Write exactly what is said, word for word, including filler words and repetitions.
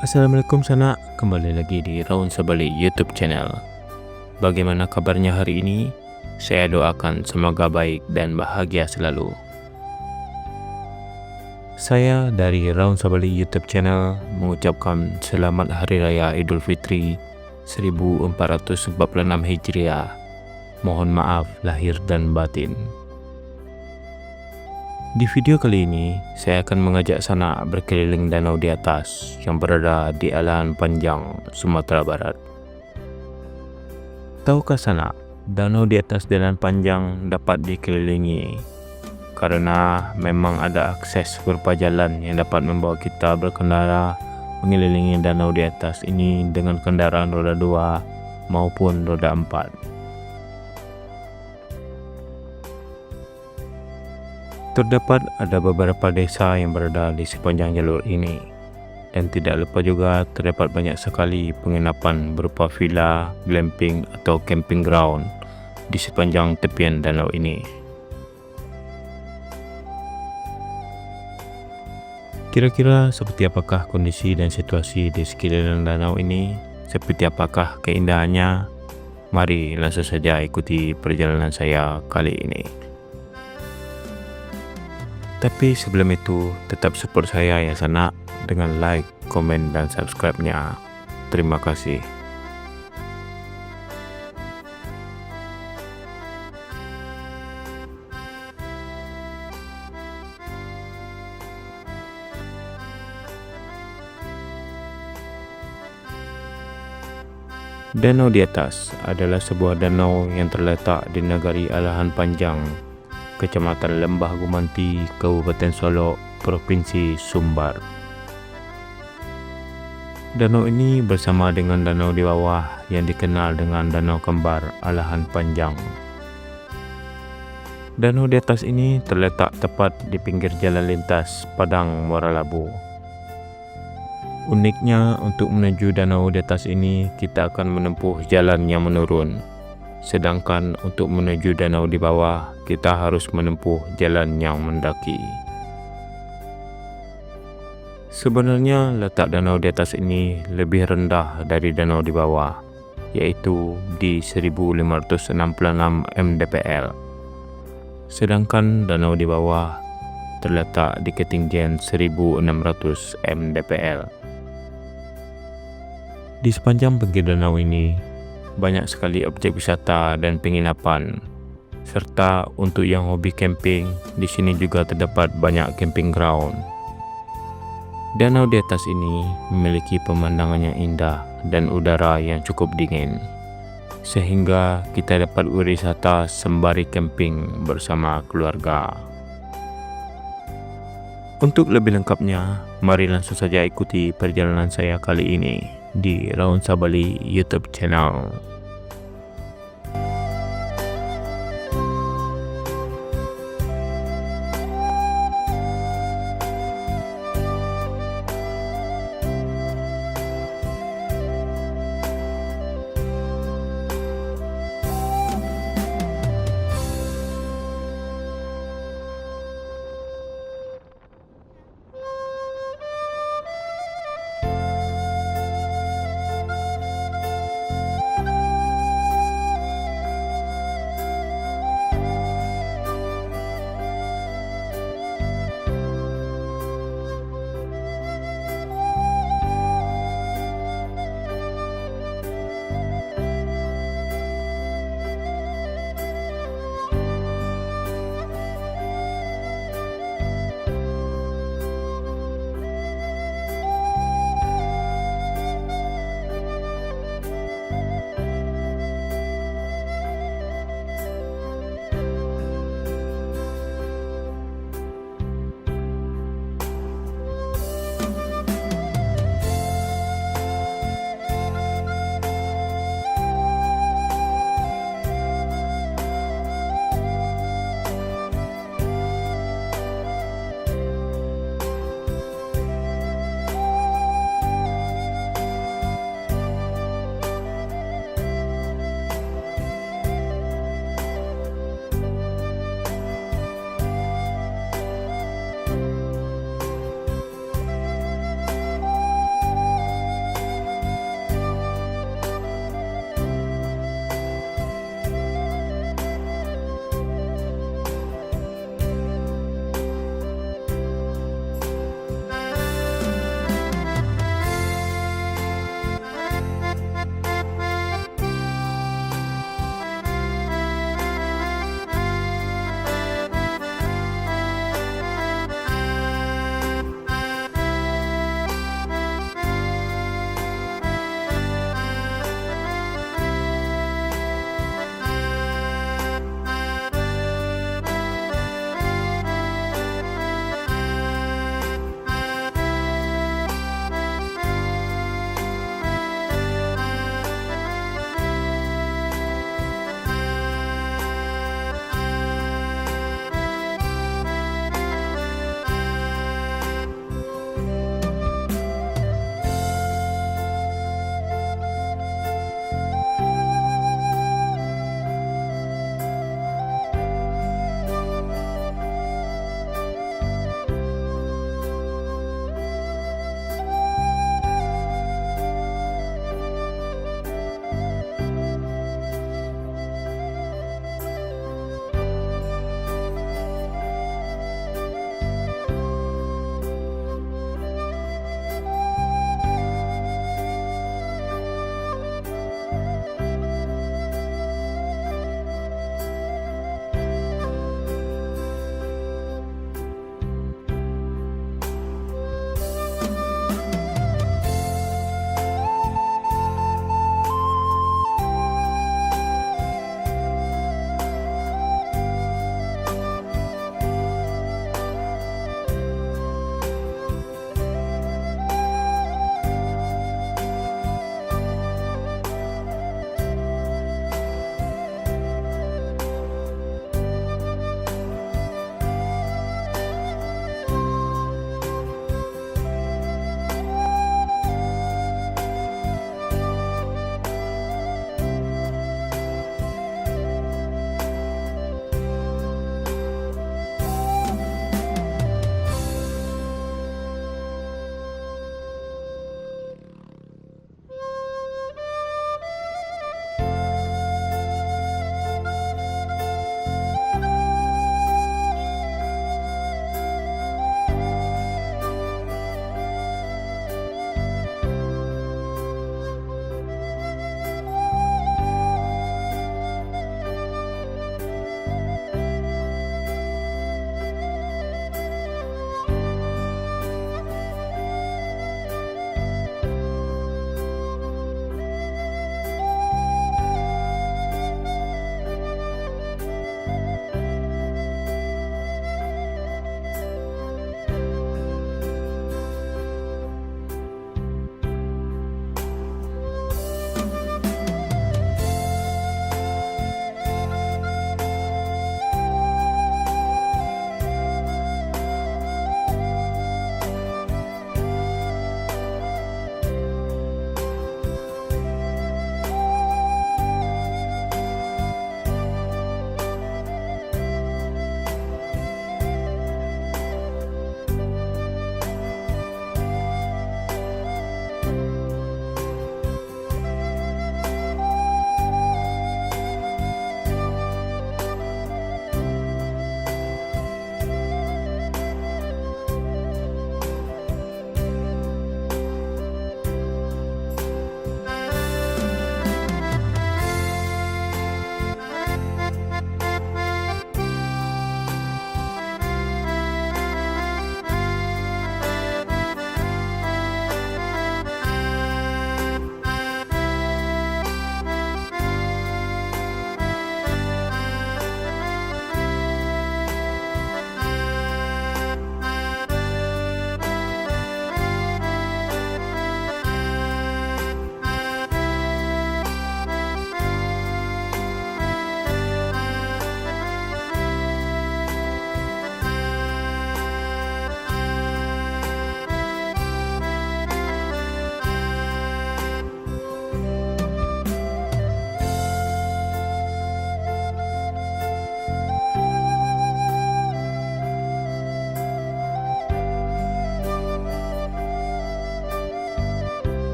Assalamualaikum sanak, kembali lagi di Raun Sabali YouTube channel. Bagaimana kabarnya hari ini? Saya doakan semoga baik dan bahagia selalu. Saya dari Raun Sabali YouTube channel mengucapkan selamat Hari Raya Idul Fitri seribu empat ratus empat puluh enam Hijriah. Mohon maaf lahir dan batin. Di video kali ini, saya akan mengajak sanak berkeliling danau di atas yang berada di Alahan Panjang, Sumatera Barat. Tahukah sanak, danau di atas di Alahan Panjang dapat dikelilingi? Karena memang ada akses berupa jalan yang dapat membawa kita berkendara mengelilingi danau di atas ini dengan kendaraan roda dua maupun roda empat. Terdapat ada beberapa desa yang berada di sepanjang jalur ini. Dan tidak lupa juga terdapat banyak sekali penginapan berupa villa, glamping, atau camping ground di sepanjang tepian danau ini. Kira-kira seperti apakah kondisi dan situasi di sekeliling danau ini? Seperti apakah keindahannya? Mari langsung saja ikuti perjalanan saya kali ini. Tapi sebelum itu, tetap support saya ya sanak, dengan like, komen, dan subscribe-nya. Terima kasih. Danau di Atas adalah sebuah danau yang terletak di Nagari Alahan Panjang, Kecamatan Lembah Gumanti, Kabupaten Solok, Provinsi Sumbar. Danau ini bersama dengan danau di bawah yang dikenal dengan Danau Kembar Alahan Panjang. Danau di atas ini terletak tepat di pinggir jalan lintas Padang Muara Labu. Uniknya, untuk menuju danau di atas ini, kita akan menempuh jalan yang menurun. Sedangkan untuk menuju danau di bawah, kita harus menempuh jalan yang mendaki. Sebenarnya, letak danau di atas ini lebih rendah dari danau di bawah, yaitu di seribu lima ratus enam puluh enam M D P L. Sedangkan danau di bawah terletak di ketinggian seribu enam ratus M D P L. Di sepanjang pinggir danau ini, banyak sekali objek wisata dan penginapan. Serta untuk yang hobi camping, di sini juga terdapat banyak camping ground. Danau di atas ini memiliki pemandangan yang indah dan udara yang cukup dingin, sehingga kita dapat berwisata sembari camping bersama keluarga. Untuk lebih lengkapnya, mari langsung saja ikuti perjalanan saya kali ini di Raun Sabali YouTube channel.